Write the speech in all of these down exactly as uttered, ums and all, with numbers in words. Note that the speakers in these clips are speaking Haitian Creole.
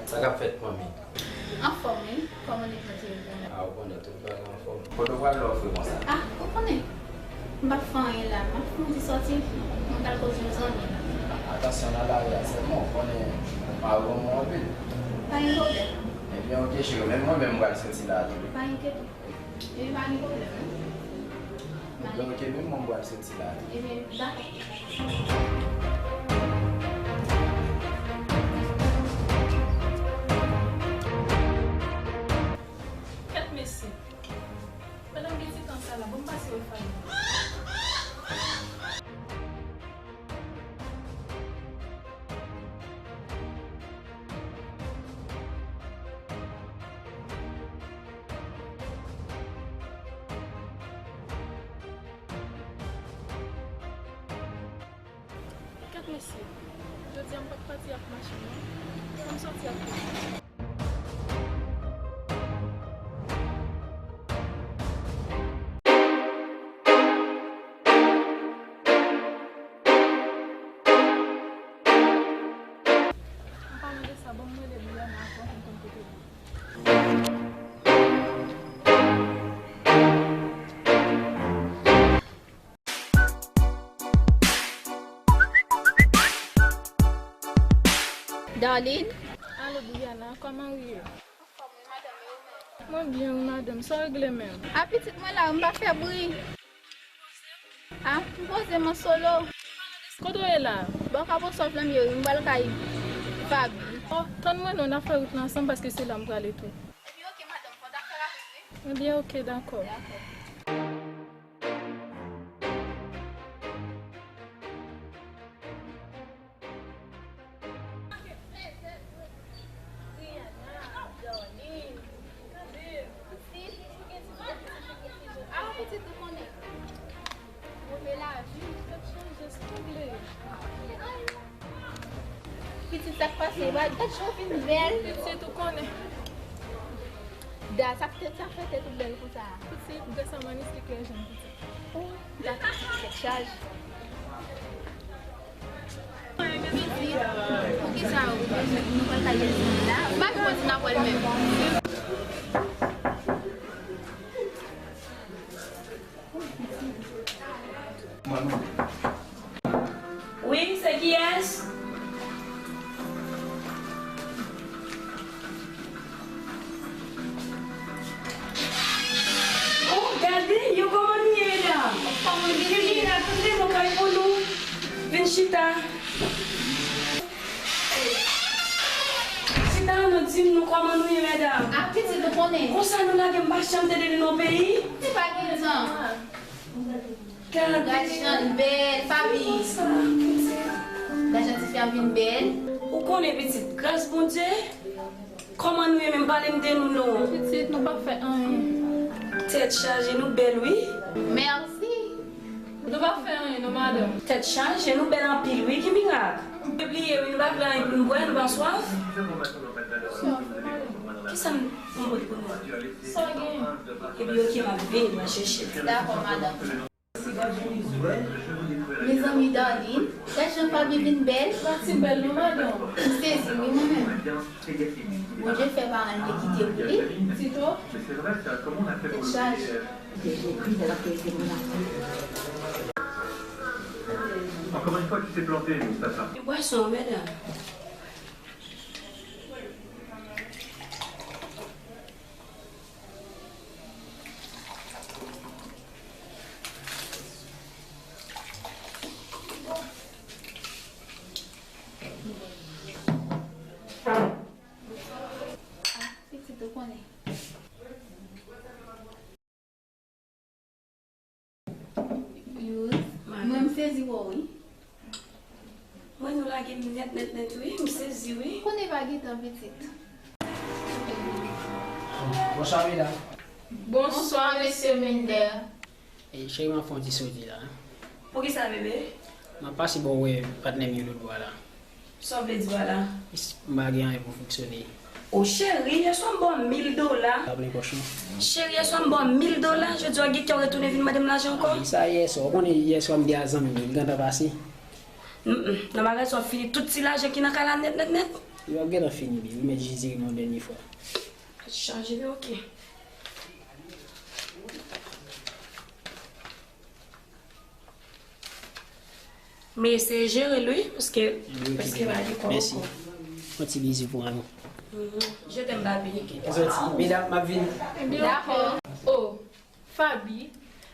Sa k ap fèt, manmi? Anfòm, wi. Kòman nèg lan te ye? A, ou konnen, tout bagay anfòm. Kote w pral lè w fre konsa? A, ou konnen. M p ap fè anyen la. M ap fè yon ti sòti. Mwen pral koze yon zanmi la. Atansyon nan lari a sèlman, ou konnen mari w renmen w anpil. Pa gen pwoblèm. Ebyen, oke, cheri. Menm mwen menm, m pral soti la tou. Pa enkyete w. Ebyen, pa gen pwoblèm, non. Ebyen, oke, menm mwen, m pral soti la. Ebyen, dakò. Kèt mesye. Pandan m gen ti tan sa la, bon, m pase wè Faye. Kèt mesye, jodi a m pa t pati ak machin nan, fò m sòti ak li. An palan de sa, ban m rele Brianna ankò pou m konn kote l ye. Darline? Alo, Brianna, kòman w ye? Mwen byen, wi, madanm. Sa w regle menm? A, pitit mwen la, m pa fè bri. A, m poze m an solo. Kote w ye la? Bò Kap Oswaf la m ye, wi, m pral kay Faby. O, tann mwen non, n a fè wout la ansanm paske se la m prale tou. Ebyen, oke, madanm, fò w ta fè rapid, wi. Ebyen, oke, dakò. Dakò. Aw, pitit, ou konnen. Move lavi, tout chanje, sanble. Pitit, sa k pase? Gad jan w vin bèl. Pitit, ou konnen. Da, sa k te, sa k fè tèt ou bèl konsa? Pitit, gras a manis li klè jèn pitit. Oh, dakò, tèt chaje. Pitit, poukisa ou, nou pral kay Elsa la? M pa konn si n ap wè l menm. Wi, se kiyès? Oh, gade, yo kòman nou ye, medam? Kòman nou ye? Vin la, pote nou kay pou nou. Vin chita. Chita, nou di m nou kòman nou ye, medam. A, pitit, ou konnen. Konsa nou lage m pa janm tande li nan peyi. Se pa gen tan. Gade jan l bèl, Faby. Gade jan tifi a vin bèl. Ou konnen, pitit, gras Bondye. Kòman nou ye menm? Pale m de nou non. Pitit, nou pa fè anyen. Tèt chaje, nou bèl, wi. Mèsi. Nou pa fè anyen non, madanm. Tèt chaje, nou bèl anpil, wi. Ki mirak? Nou bliye, wi, nou pa vle anyen pou nou bwè, nou pa swaf. Kisa m, m pote pou nou? Sa w gen? Epi oke, m ap vini, m a chèche. Dakò, madanm. Mezanmi, Darline, gad jan Faby vin bèl. Faby bèl non, madanm. M sezi wi mwen menm. Bondye fè paran l te kite pou li. Tito. Tèt chaje. Encore une fois, tu t'es planté, Moustapha. Bwason, medam. Pitit ou konnen. Youz, mwen m sezi wè w wi. Mwen nou lage m nèt, nèt, nèt, wi. M sezi, wi. Konnen pa gen tan, pitit. Bonswa, medam. Bonswa, mesye Minder. E, cheri, m ap fè yon ti soti la. Poukisa, bebe? M ap pase ba w wè patnè m yo lòt bò a la. Sa w vle di pa la? M pa gen anyen pou fonksyone. O cheri, yèswa m ba w mil dola. Pa plen pòch non. Cheri, yèswa m ba w mil dola, jodi a w gen kè w retounen vin mande m lajan ankò? Sa yèswa, ou konnen yèswa m te al zanmi m yo, li gentan pase. Mm, mm. Nan bagay sa w fini tout ti lajan ki nan kay la nèt, nèt, nèt. Yo ap gentan fini li wi, men jis diri m yon dènye fwa. Chaje li, oke. Men eseye jere l wi, paske, paske pa gen kòb ankò. Yon ti bizou pou mwen. Je t'aime, baby. Soti, medam, m ap vini. Dakò. Oh, Faby,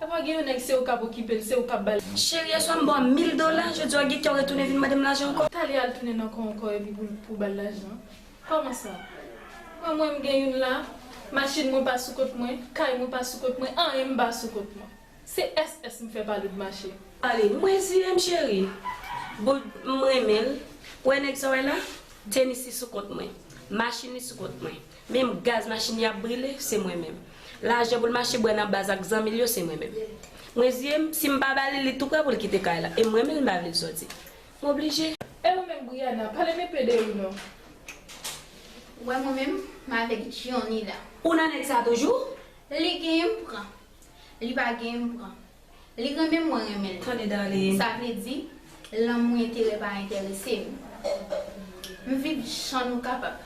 epa gen yon nèg se ou k ap okipe l, se ou k ap ba l. Cheri, yèswa m ba w mil dola, jodi a gen kè w retounen vin mande m lajan ankò. Talè al tounen nan kò ankò epi pou, pou ba l lajan. Kòman sa? Mwen, mwen, m gen youn la, machin mwen pa sou kont mwen, kay mwen pa sou kont mwen, anyen m pa sou kont mwen. Se S S m fè pa lòt mache. Ale, mwen zi m cheri. Bout m renmen l. Wè nèg sa w wè la? Tenis li sou kont mwen. Machin li sou kont mwen. Menm gaz machin li ap brile, se mwen menm. Lajan pou l mache bwè nan baz ak zanmi l yo, se mwen menm. Mwen zi m, si m pa ba li, li tou prè pou l kite kay la. E mwen menm, m pa vle l sòti. M oblije. E ou menm, Briana, pale m enpe de ou non. Wè mwen menm, m avèk Johnny la. Ou nan nèg sa toujou? Li genyen m pran. Li pa genyen m pran. Li renmen m, mwen renmen l. Tande, darling. Sa vle di, lanmou enterè pa enterese m. M viv jan nou kapab.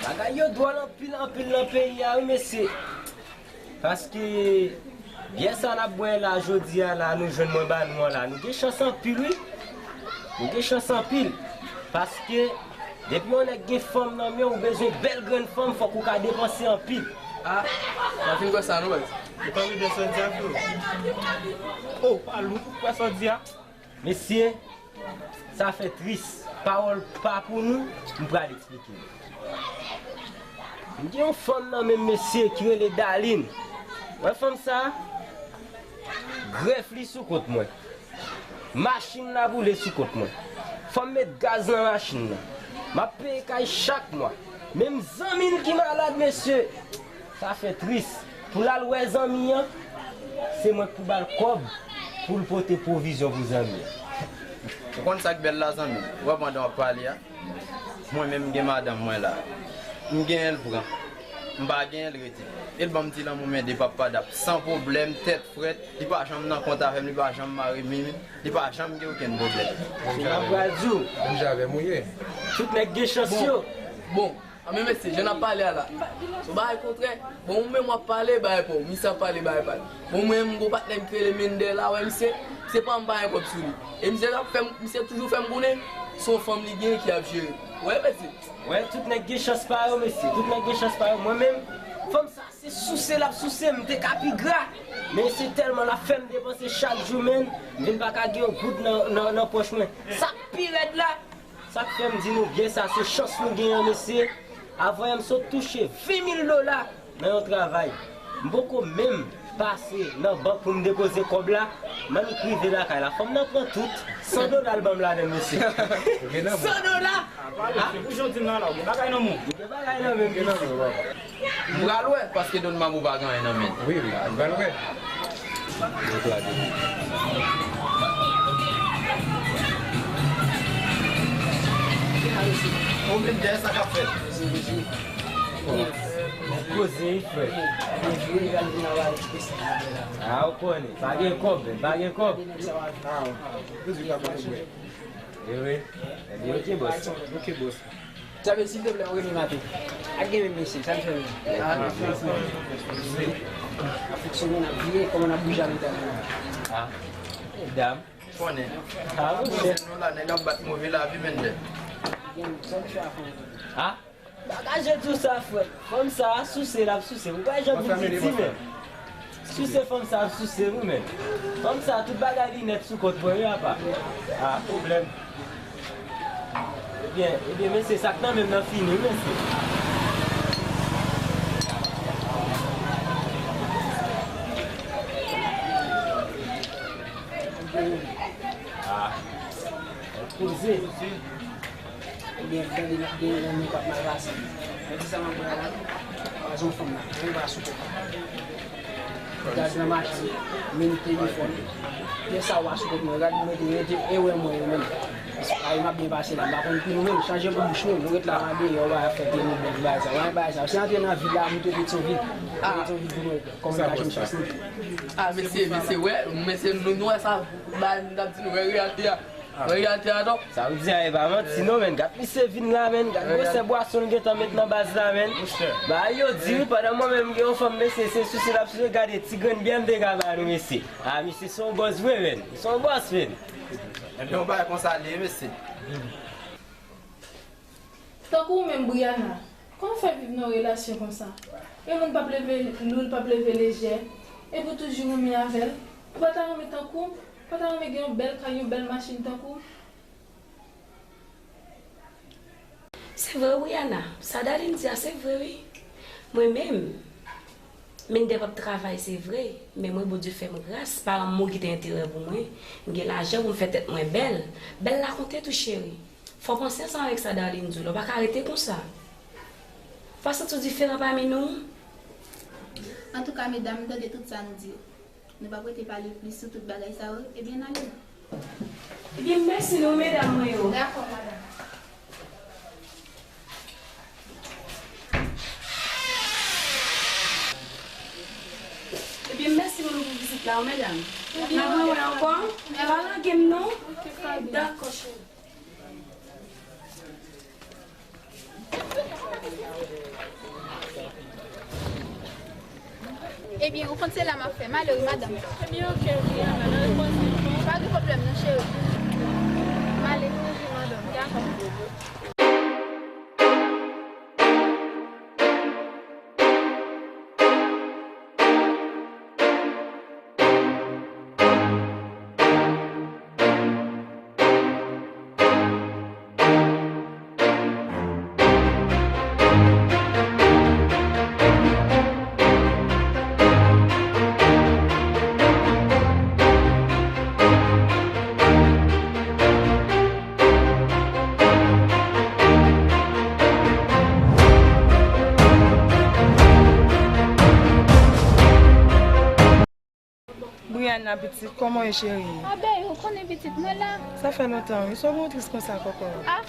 Bagay yo dwòl anpil, anpil nan peyi a, wi, mesye. Paske byè sa n ap bwè la, jodi a la, nou jwenn mwen ba nou an la. Nou gen chans anpil, wi. Nou gen chans anpil. Paske, depi yon nèg gen fanm nan men w, ou bezwen bèl grenn fanm, fòk ou ka depanse anpil. Ah, m ap fin kwè sa, non, baz. Ou pa vle byen sa w di a, frè? Oh, pa lou, ou kwè sa w di a? Mesye, sa fè tris. Pawòl pa pou nou, m pral eksplike nou. M gen yon fanm nan men m, mesye, ki rele Darline. Wè fanm sa a? Grèf li sou kont mwen. Machin la boule sou kont mwen. Fò m met gaz nan machin nan. M ap peye kay chak mwa. Menm zanmi l ki malad, mesye. Sa fè tris. Pou l al wè zanmi an, se mwen k pou ba l kòb pou l pote pwovizyon pou zanmi an. Ou konn sa k bèl la, zanmi? Ou wè pandan w ap pale a, mwen menm m gen madanm mwen la. M genyen l pran. M pa genyen l rete. E l ban m ti lanmou men de papa dap san pwoblèm, tèt frèt, li pa janm nan kont avè m, li pa janm mare mi m, li pa janm gen okenn pwoblèm. Se m ap pral di w. Menm jan avè m ou ye. Tout nèg gen chans yo. Bon, bon. Anben mesye, jan n ap pale a la, se yon bagay kontrè. Bon, ou menm w ap pale bagay pa w, misye ap pale bagay pa l. Bon, mwen menm, m gon patnè m ki rele Mendel la, wè misye, misye pa m pa gen kòb sou li. E misye t ap fè m, misye toujou fè m konnen se yon fanm li genyen ki ap jere. Wè mesye. Wè, tout nèg gen chans pa yo, mesye. Tout nèg gen chans pa yo. Mwen menm, fanm sa, se souse l ap souse m, m te ka pi gra. Men se tèlman l ap fè m depanse chak jou, menn, m vin pa ka gen yon goud nan, nan, nan pòch mwen. Sa k pi rèd la, sa k fè m di nou byè sa, se chans nou genyen, mesye. Avan yè, m sot touche ven mil dola nan yon travay. M poko menm pase nan bank pou m depoze kòb la. M annik rive lakay la. Fanm nan pran tout san dola l ban m ladan l, mesye. San dola! Ah, pale, se pou jan w di m nan la, ou gen bagay nan men w. M gen bagay nan men m, mesye. M pral wè, paske Don Mabo pa gen anyen nan men l. Wi, wi, m pral wè. Ou menm dèyè sa k ap fèt. Koze, frè. Ah, ou konnen. Pa gen kòb, men pa gen kòb. Ah, ou di ka pa gen. E wi. Ebyen, ok, bòs. Ok, bòs. Xavier, silvouplè, ou rele m atè. Ak gen menm mesye, sa l fè menm. Ah, ap fonksyone, n ap vire, kòman n ap bouje avèk dam nan. Ah, dam. Konnen. Ah, monchè. Nou la, nèg ap bat move lavi, menn. Gen, sa l fè a fè. Ah? Bagay je tou sa, frè. Fanm sa a souse, l ap souse. Ou pa janm vin di ti, men. Souse fanm sa ap souse wi menm. Fanm sa tout bagay li nèt sou kont mwen wi apa. Ah, pwoblèm. Ebyen, ebyen, mesye, sa k nan men m nan fini wi, mesye. Ah. Poze. Ebyen, gade n ap genyen nan men k ap mal pase. Mwen di sa m ap pran la, pa gen yon fanm la, mwen pa sou kòb. Gaz nan machin, menm telefòn. Pyès sa w a sou kòb mwen, gade mwen te rete, e wè mwen yo menm. Ay, m ap byen pase la, m pa konn pou nou menm, chanje pou bouch nou, nou ret la nan deyò, w a fè pye nou bèl bagay sa, w a bagay sa. Si antre nan vil la, moute Petyonvil, Petyonvil pou nou, kòman nou ka jwenn chans nou. Ah, mesye, mesye, wè, mesye, nou, nou wè sa, bagay nou t ap di nou, wè reyalite a. Reyalite a tou. Sa w di a, e pa manti non, menn. Gad misye vin la, menn. Gad gwosè bwason l gentan met nan baz la, menn. Bagay yo di wi, pandan mwen menm m gen yon fanm, mesye, se souse l ap souse, gade ti grenn byè m te ka ba nou, mesye. A, misye se yon bòs vre, menn. Se yon bòs, menn. Ebyen, yon bagay konsa li ye, mesye. Tankou ou menm, Brianna, kòman w fè viv nan yon relasyon konsa? Yon moun p ap leve lou l, p ap leve lejè, epi w toujou renmen avè l? Ou pa ta renmen tankou m? Ou pa ta renmen gen yon bèl kay, yon bèl machin tankou m? Se vre, Brianna, sa Darline di a, se vre, wi. Mwen menm, Mendè p ap travay, se vre, men mwen, Bondye fè m gras, paran m okipe enterè pou mwen, m gen lajan pou m fè tèt mwen bèl. Bèl la konte tou, cheri. Fò w panse ansanm avèk sa Darline di w la, w pa ka rete konsa. W pa santi w diferan pami nou? Antouka, medam, m tande tout sa nou di yo. Nou p ap rete pale plis sou tout bagay sa yo, ebyen, n ale. Ebyen, mèsi nou, medam mwen yo. Dakò, madanm. Ebyen, mèsi moun pou vizit la, medam. N ap wè ankò. Pa lage m non. Dakò, cheri. Ebyen, ou konn se la m ap fè. M ale wi, madanm. Ebyen, oke, oke, madanm. Pa gen pwoblèm non, cheri. M ale. Dakò. Brianna pitit, kòman w ye, cheri? A, baby, ou konnen pitit mwen la. Sa fè lontan, wi. Sa w gen w tris konsa, kòkò? A,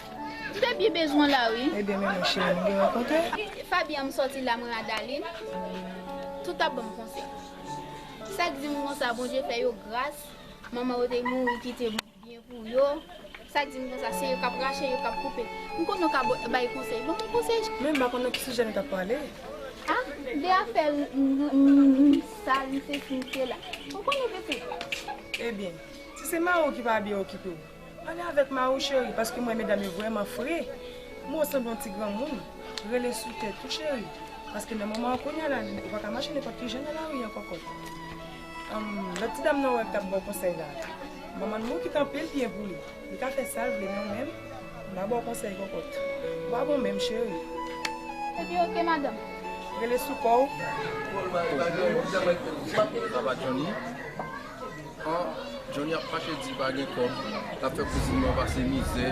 m te byen bezwen w la, wi. Ebyen, men mwen, cheri, nou gen rankontre. Fabian, m sòti la, mwen a Darline. Tout ap ban m konsèy. Sa k di m konsa, Bondye fè yo gras. Manman yo te mouri, kite m byen pou yo. Sa k di m konsa, se yo k ap rache, yo k ap koupe. M konnen w ka bo-, bay konsèy. Ban m yon konsèy. Men m pa konn nan ki sijè nou t ap pale. A, de afè, m, m, m, sal, m sesi, m sela. Ou konnen pitit. Ebyen, si se mari w ki pa byen okipe w, pale avèk mari w, cheri, paske m wè medam yo vrèman fre. Mwen sanble yon ti granmoun. Rele sou tèt ou, cheri. Paske nan moman an kounye a la, ou pa ka mache nenpòt ki jan nan lari an, kòkòt. Anm, lòt ti dam nan ou wè k t ap ba w konsèy la, manman l mouri, kite anpil byen pou li. Li ka fè sa l vle, men ou menm, m pa ba w konsèy, kòkòt. Ou pa bon menm, cheri. Ebyen, oke, madanm. Rele sou kò w. Sa va, Johnny? An, Johnny ap fache di pa gen kòb, l ap fè kouzin mwen pase mizè.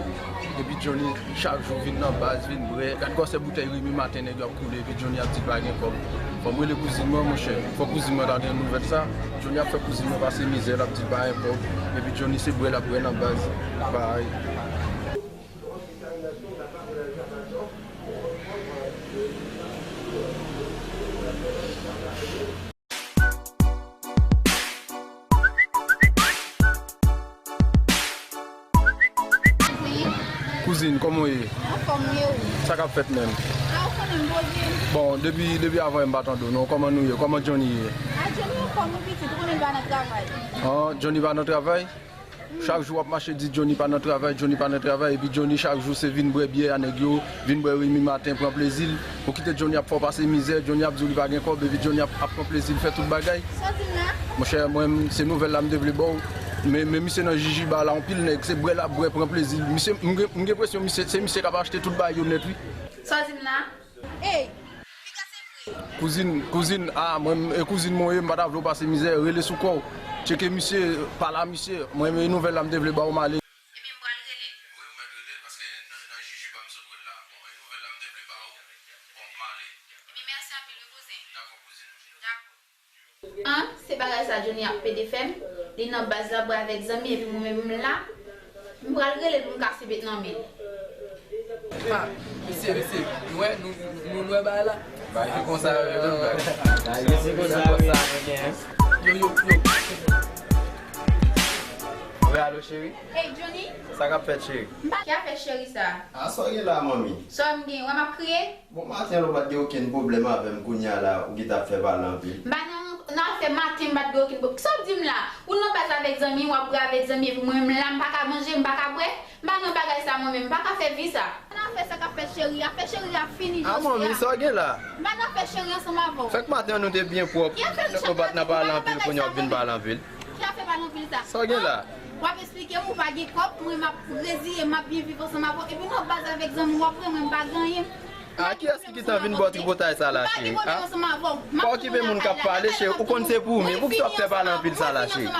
Epi Johnny chak jou vin nan baz, vin bwè. Gad gwosè boutèy Remy Martin nèg yo ap koule, epi Johnny ap di pa gen kòb. Fò m rele kouzin mwen, monchè. Fò kouzin mwen ta gen nouvèl sa. Johnny ap fè kouzin mwen pase mizè, l ap di pa gen kòb. Epi Johnny se bwè l ap bwè nan baz. Bay. Wi. Kouzin, kòman w ye? Anfòm, wi, ou? Sa k ap fèt menm? A, ou konnen m poze. Bon, depi, depi avan yè m pa tande w non. Kòman nou ye? Kòman Johnny ye? A, Johnny anfòm, wi, pitit. Ou konnen l pa nan travay. An, Johnny pa nan travay? Chak jou w ap mache di Johnny pa nan travay, Johnny pa nan travay, epi Johnny chak jou se vin bwè byè a nèg yo, vin bwè Remy Martin, pran plezi l. Ou kite Johnny ap fè w pase mizè, Johnny ap di w li pa gen kòb, epi Johnny ap, ap pran plezi l, fè tout bagay. Sa w di m la? Monchè, mwen, se nouvèl la m te vle ba w. Men, men misye nan jijiba la, anpil nèg, se bwè l ap bwè, pran plezi l. Misye, m gen, m gen enpresyon misye, se misye k ap achte tout bagay yo nèt, wi. Sa w di m la? Ey! Piga se vre. Kouzin, kouzin, a, mwen, e kouzin mwen ye, m pa ta vle w pase mizè, rele sou kò w. Tcheke misye, pale a misye, mwen, e nouvèl la m te vle ba w, m ale. Ebyen, m pral rele l. Wi, ou mèt rele l, paske nan, nan jijiba m sot wè l la. Bon, e nouvèl la m te vle ba w, bon, m ale. Ebyen, mèsi anpil, wi, kouzin. Dakò, kouzin. Dakò. An, se bagay sa Johnny ap pede fè m. Li nan baz la bwè avèk zanmi epi mwen menm m la. M pral rele l pou m kase bèt nan men l. Ha, mesye, mesye, nou wè, nou, nou, nou wè bagay la. Bagay se konsa yo ye menm, bagay. Bagay se konsa yo ye, men. Yo, yo, yo. Wi, alo, cheri. Hey, Johnny. Sa k ap fèt, cheri? M pa... Ki afè cheri sa? A, sa w gen la, manmi? Sa m gen, wè m ap kriye? Bon, maten an, ou pa t gen okenn pwoblèm avè m, kounye a la, ou gentan ap fè pale anpil. M pa nan, nan afè maten, m pa t gen okenn pwoblèm. Sa w di m la? Ou nan baz avèk zanmi, w ap bwè avèk zanmi, epi mwen menm la, m pa ka manje, m pa ka bwè? M pa nan bagay sa mwen menm, m pa ka fè vi sa. M pa nan afè sa k ap fèt cheri, afè cheri a fini jodi a. A, manmi, sa w gen la? M pa nan afè cheri ansanm avè w. Fèk maten an nou te byen pwòp. Ki afè nou bat nan pale anpil, kounye a w ap vin pale anpil. Ki afè pale anpil sa? Sa w gen la? W ap eksplike m, ou pa gen kòb, mwen m ap reziye, m ap byen viv ansanm avè w. Epi nan baz avèk zanmi w, w ap pran mwen, m pa gen anyen. A, kiyès ki gentan vin ba w tripotay sa la, cheri? M pa gen pwoblèm ansanm avè w. Pa okipe moun k ap pale, cheri. Ou konn se pou ou menm. Poukisa w ap fè pale anpil sa la, cheri?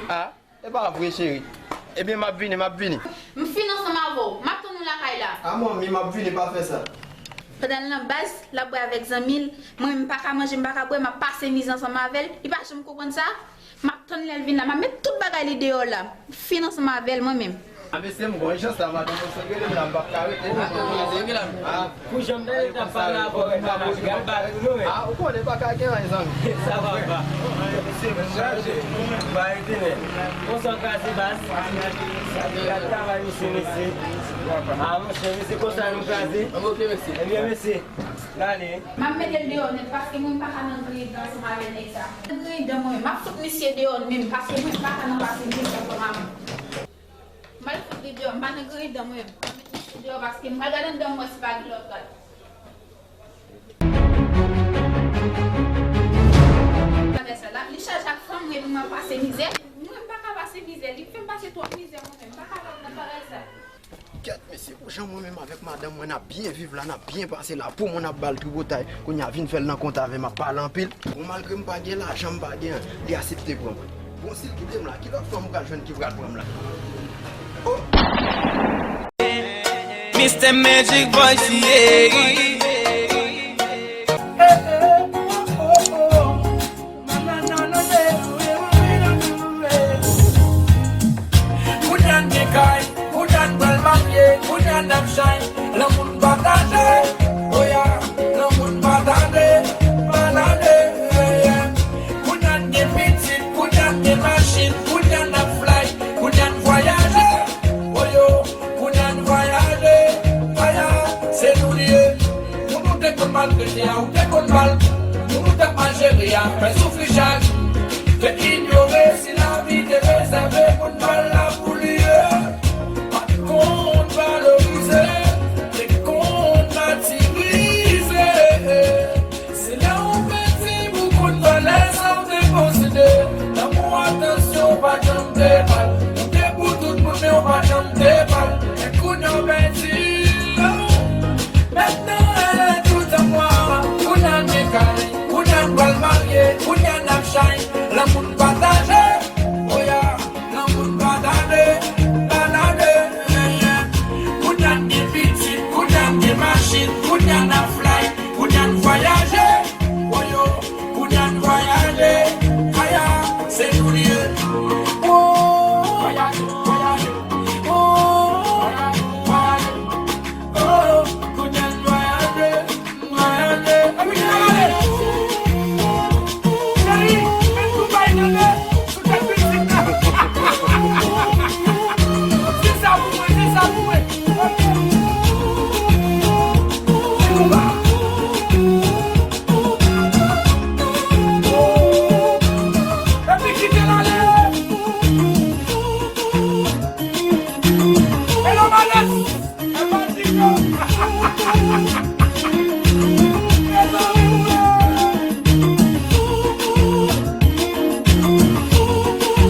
A? E pa vre, cheri. Ebyen, m ap vini, m ap vini. M fin ansanm avè w. M ap tann ou lakay la. A, manmi, m ap vini, pa fè sa. Pandan l nan baz, l ap bwè avèk zanmi l. Mwen, m pa ka manje, m pa ka bwè, m ap pase mizè ansanm avè l. Li pa janm konprann sa. M ap tann lè l vin la. M ap met tout bagay li deyò la. M fin ansanm avè l, mwen menm. A, mesye, m gon ijans la, madanm mwen sot rele m la, m p ap ka rete non. A, jan m tande l t ap pale avè w, m pa konn, m ap bat ou non, men. A, ou konnen pa ka gen anyen, zanmi. Sa va, pa. Mesye, m chaje. M pa rete, men. Konsa w kraze baz. Gad travay, mesye, mesye. A, monchè, mesye, konsa nou kraze. Ebyen, mesye, gade. M ap mete l deyò nèt, paske mwen, m pa ka nan griyen dan ansanm avè nèg sa. Nan griyen dan mwen, m ap fout misye deyò menm, paske mwen, m pa ka nan pase nèg sa ansanm avè m. M al fout li deyò, m pa nan griyen dan mwen. M ap met misye deyò paske m pral gade anndan m wè si pa gen lòt rad. Bagay sa la, li chaje ak fanm, epi mwen pase mizè. Mwen, m pa ka pase mizè. Li fè m pase twòp mizè mwen menm. M pa kapab nan bagay sa. Kèt, mesye, pou jan mwen menm avèk madanm mwen n ap byen viv la, n ap byen pase la, pou moun ap ba l tripotay, kounye a vin fè l nan kont avè m ap pale anpil. Bon, malgre m pa gen lajan, m pa gen anyen, li aksepte pran mwen. Bon, si l kite m la, ki lòt fanm m pral jwenn ki pral pran m la? Oh! Mister Magic Voice, yeah. Kounye a n gen kay, kounye a n pral marye, kounye a n ap chay. Lanmou n pataje, oya, lanmou n pataje, pataje. Kounye a n gen pitit, kounye a n gen machin, kounye a n ap fly, kounye a n vwayaje, oyo, kounye a n vwayaje, aya, se nou li ye. Moun ou te konn maltrete a, ou te konn ba l. Moun ou t ap mal jere a, fè soufri chak. Fè inyo